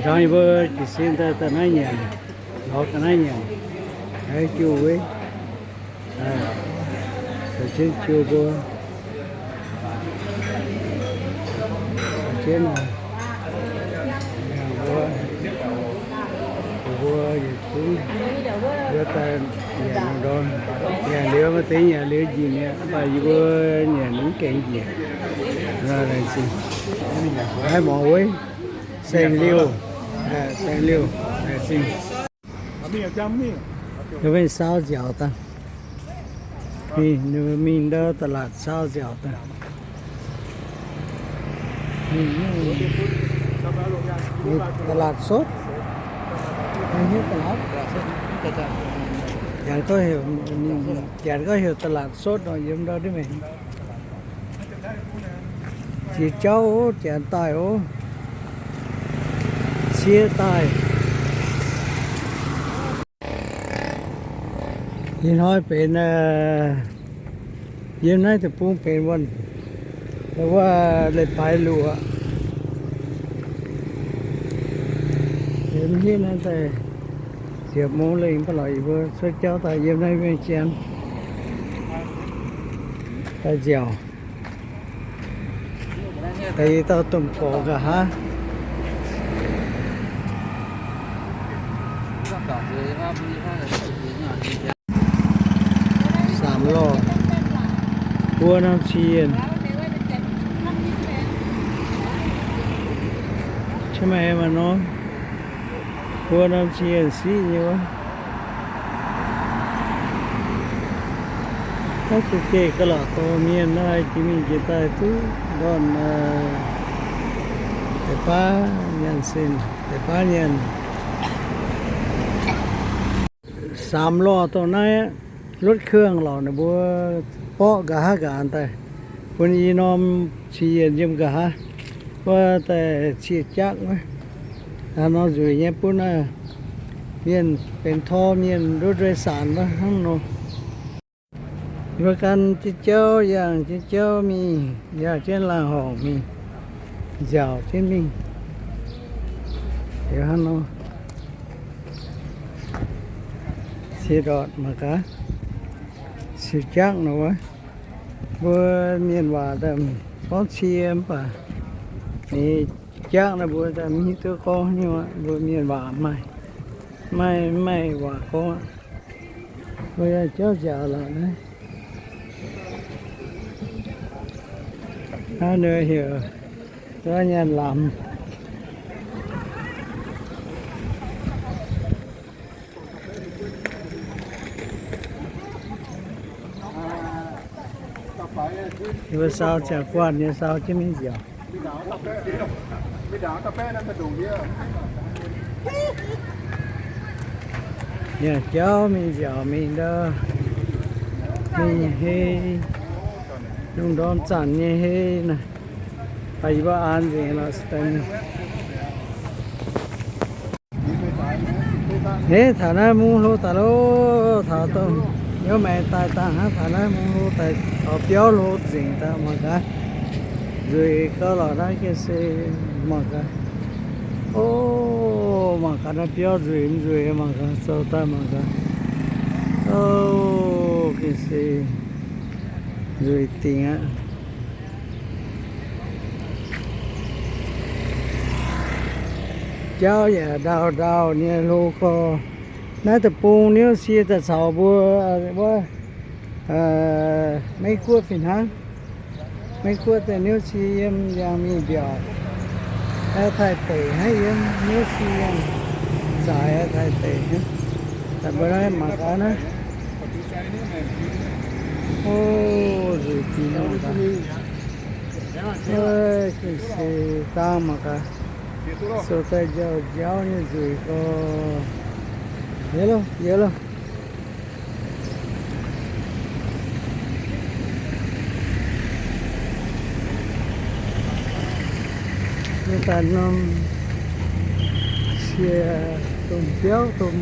Jangx yie mbuo jiez sin daaih daaih naaiv nyanc, lorz ga'naaiv nyanc, naaiv jiu wuov, zoux jienv jiu mbuo, zoux jienv mbuo, mbuo yietc zungv yie daaih nyanc ndorm, nyanc liuz maaih deix nyanc liuz njiec mi'aqv, mv baac yie mbuo nyanc mv gaengh njiec. Laengz zingh. Naaiv morz wuov, saeng-liuh, saeng-liuh, laengz zingh. Ninh mingh saau nziaauc daaih. Ninh mingh ndau ตลาด saau nziaauc daaih. Ninh ตลาดสด. Ninh hiuv ตลาด. Janx gorngv heuc, Janx gorngv heuc ตลาดสด nor, yiem ndau duqv mingh. Jiex jauv oc, janx daaih oc. Cie daaih. Ih hnoi benx, yiem naaiv deic-bung benx wuonh, wuov leiz-baaix luoqc. Yiem hitv naaiv daaih ziepc mungz lengh, mv baac lorqc yie mbuo cuotv jauv daaih yiem naaiv mbienv janx daaih nziaauc. Daaih yie dauh domh gorx nqa'haav. Saam Lorh, buo norm cing yienh. Qiex Maanc maaih norm, buo norm cing yienh siqv nyei wuov. Naaiv za'gengh ga'lauc dorh mienh naaiv jiex mingh jiex daaih duqv ndorn, deix baav nyanc sin, deix baav nyanc. Saam Lorh dongh naaiv, รถเครื่อง lorqc, ninh mbuo borqv nqa'haav nqa'haav daaih, bun i norm cing yienh yiem nqa'haav wuov daaih cie jaqv wuov. Hnangv nor nzueic nyei bun mienh benx tor mienh nduov nduei saanc wuov hnangv nor. Mbuo gan jienv jauv, yangh jienv jauv mingh, yangh jienv laangh horngc mingh, nziaauc jienv mingh. Liuz hnangv nor, cie ndortc mangc gaax, cie jaqv nor wuov. Mbuo mienh waac daaih gorngv cie mv baac ninh jaqv naaiv mbuo daaih mv hiuv duqv gorngv nyei aqv. Mbuo mienh waac maaih, maaih, maaih waac gorngv aqv. Mbuo yangh jauv nziaauc lorqc naaiv. Naaiv ninh heuc nyanc lamz. Yie mbuo saau ziangh guanh nyei saau jienv mingh nziaauc. Yangh jauv mingh nziaauc mingh ndau, mingh hei, lungh ndorm zanc nyei hei naaic. Baac yie mbuo an nzengc lorqc. Hneiv taux naaiv mungv hlo daaih loh, taux dongh hnyouv maengx daaih dangh hnangv, taux naaiv mungv hlo daaih, taux biauv hlo nzengc daaih mangc gaax. Nzueic gauh lorqc naaiv gengh se mangc gaax. O, mangc gaax naaiv biauv nzueic mv nzueic mangc gaax, zoux daaih mangc gaax. O, gengh se nzueic dingc aqv. Jauv yaac ndau-ndau nyei hlo gorx. Naaiv deic-bung niouv sie daaih caux mbuo wuov Meiv Guoqv fih hnangv. Meiv Guoqv daaih niouv sie yiem yangh mingh mbiaauc. Taaih deic hnangv yiem niouv sie yangh zaaix taaih deic hnangv. Daaih mbuo naaiv mangc gaax naaiv. O, nzueic dingc nor gaax. Gengh se dangh mangc gaax. Zoux daaih nziaauc nziaauv nyei nzueic gorx. Yie loh, yie loh. Yie daaih norm cie domh biauv domh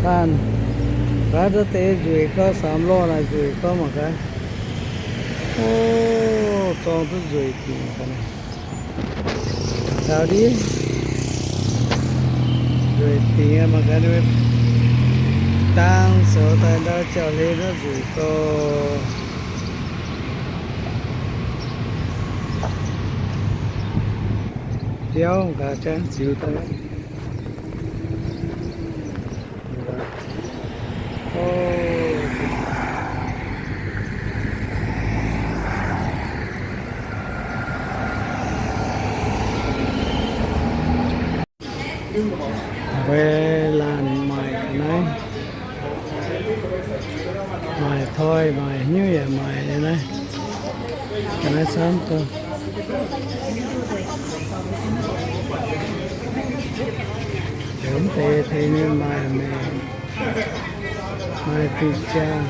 baanh. Gaax daaih deix nzueic gorx, Saam Lorh naaic nzueic gorx mangc gaax. O, zorng duqv nzueic dingc gaax. Gaux ndiev. Dingc mangc gaax, dangh zoux daaih ndau jauv-hlen wuov nzueic gorx. Biauv gaax, jangv ziux daaih. Mbuo laanh maaic ga'naaiv, maaic toi, maaic hnyouv yaac maaic naaiv. Ga'naaiv camv gau. Mv deix tengx ninh maaic maengc, maaic diuh jaang,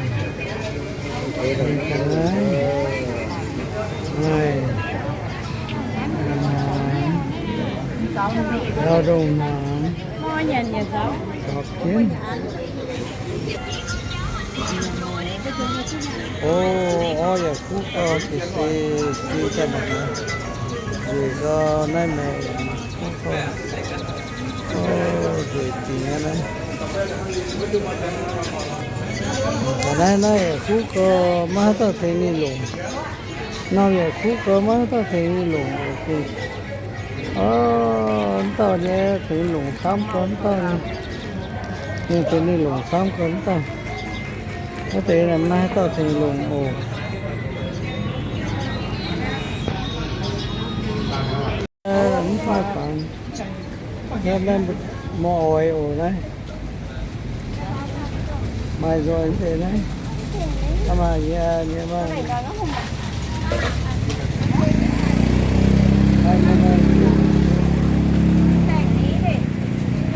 maaic ga'naaiv, maaic hnaangx, ndau-ndongh hnaangx, zorc jienv. O, orv yaac kuv gau, se se se daaih mangc gaax. Nzueic gau, naaiv maengc yaac kuv gau. O, nzueic dingc aqv naaiv. Naaiv, naaiv yaac kuv gau, maiv haaix dauh tengx ninh longc. Norm yaac kuv gau, maiv haaix dauh tengx ninh longc. O, mv dauh nyei tengx longc camv gau mv dauh nyei. Ninh tengx ninh longc camv gau mv dauh. Naaiv deix maiv haaix dauh tengx longc oc. Mv fai fangx, mor oix oc naaiv. Maaih nzoih deix naaiv. Maaih nyei, nyei maaih.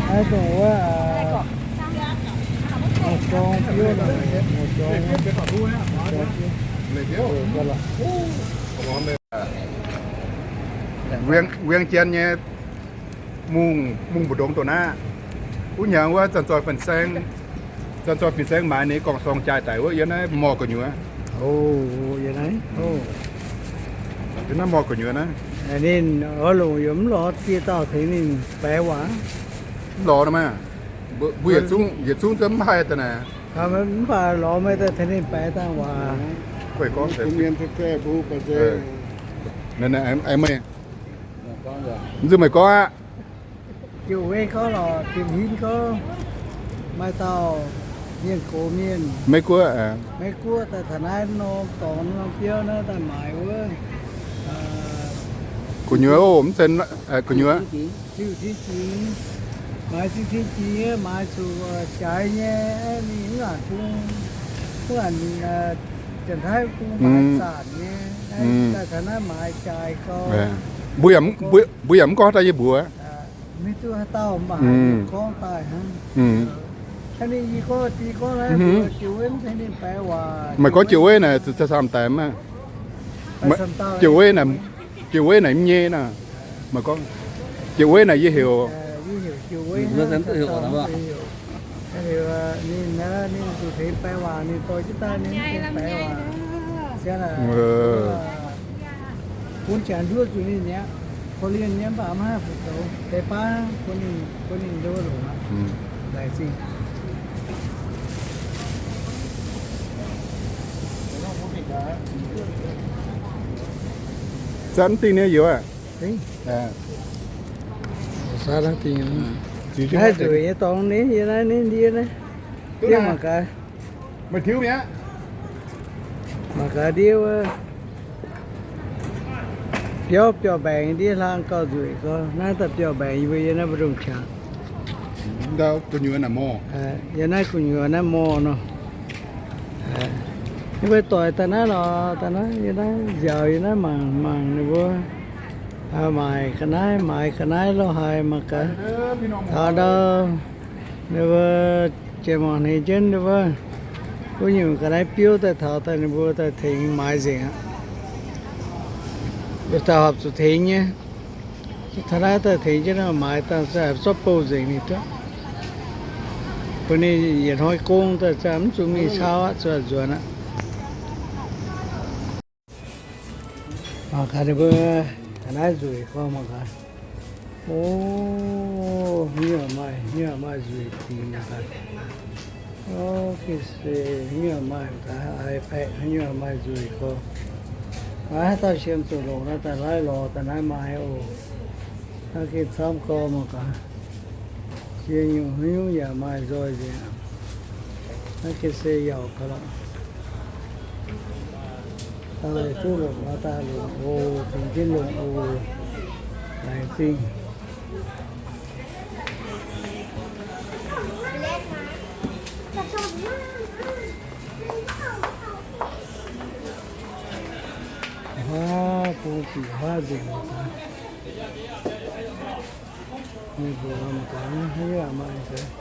Naaiv dongh wuov, zorng biouv nor, zorng, zorng biouv. Wien, Wien Jien nyei mungh, mungh mbu'ndongx dongh naaiv. Wuov hnyangx wuov zanc-zoih fin-saeng, zanc-zoih fin-saeng maaiz ninh gorngv sorng jaaix daic wuov yiem naaiv morh gu'nyuoz. O, yiem naaiv, o. Yiem naaiv morh gu'nyuoz naaiv. Ninh oix longc yaac mv lorz dieh dauh tengx ninh baeqc waac. Mv lorz nor maah. Mbuo yietc zungv, yietc zungv zungv mv haih daaih naaic. Mv baac lorz meih daaih tengx ninh baeqc dangh waac. Meih, mv zuqc meih gorngv aqv. Ziouc weiv gorngv lorqc, Jiem Hinv gorngv, maaih dauh mienh gox mienh, Meiv-Guoqv, Meiv-Guoqv daaih taux naaiv norm dorngx norm biouv naaiv daaih maaiz wuov gu'nyuoz, mv zeiz gu'nyuoz, ziuh zingh jiex, maaiz zingh jiex, maaiz zuqc jaaix nyei, ninh mv gaengh bung, mv gaengh janx-taiv bung maaiz zanc nyei, daaih taux naaiv maaiz jaaix gau. Mbuo yaac mv gorngv daaih yie mbuox. Maiv duqv haaix dauh maaih gorngv daaih hnangv. Ninh yie gorngv, yie gorngv naaiv, ziouc wuov mv tengx ninh baeqc waac. Meih gorngv ziouc weiv naaic, ziouc samh daic maah. Ziouc weiv naaic, ziouc weiv naaic mv nyei naah. Meih gorngv ziouc weiv naaic yie heuc. Ninh, ninh zuqc tengx baeqc waac, ninh dorh jienv daaih ninh mv tengx baeqc waac. Bun janx nduov zuqc ninh mi'aqv. Korv-lienh nyei mv baac maiv haih fu'zoux, deix baav bun ninh, bun ninh nduov longc aqv. Laengz zingh. Zanc dingh nyei youz aqv. Naaiv nzueic nyei dorngx ninh, yie naaiv ninh ndie naaiv. Diev mangc gaax. Meih tiuv mi'aqv. Mangc gaax ndiev wuov. Biauv biauv-mbaengx ndiev hlang gauh nzueic gau. Naaiv daaih biauv-mbaengx yie mbuo yiem naaiv mbu'ndongx qangx. Ndau gu'nyuoz naaic morh. Yiem naaiv gu'nyuoz naaiv morh nor. Yie mbuo doic daaih naaiv lorqc, daaih naaiv yiem naaiv nziaauc yiem naaiv mangc mangc ninh mbuo maaic ga'naaiv, maaiz ga'naaiv lorh haaix mangc gaax. Taux ndau ninh mbuo jiex mangc hnengx jienv ninh mbuo, mbuo nyungc ga'naaiv biouv daaih taux daaih ninh mbuo daaih tengx maaiz nzengc aqv. Mbuo daaih horpc zuqc tengx nyei. Taux naaiv daaih tengx jienv nor maaiz dangh za'gengh zorqv bouh nzengc ninh duqv. Bun ninh yietc hnoi gong daaih za'gengh mv zuqc mingh cau aqv, zuqc nzuonx aqv. Mangc gaax ninh mbuo ga'naaiv nzueic gorngv mangc gaax. O, Nyuoqc maaih, nyuoqc maaih nzueic dingc daaih. O, gengh se nyuoqc maaih daaih, aix baeqc nyuoqc maaih nzueic gorx. Aav, haaix dauh siemx zuqc longc naaiv daaih laaix lorz daaih naaiv maaih oc. Naaiv gengh camv gorx mangc gaax. Jiex nyungc haaix nyungc yaac maaih nzoih nzengc. Naaiv gengh se yaac gauh longc. Daaih duqv longc nor daaih longc oc, tengx jienv longc oc. Laengz zingh. Huaav bung bic huaav nzengc. Ninh mbuo mangc gaax, haaix nyungc maaih nzengc.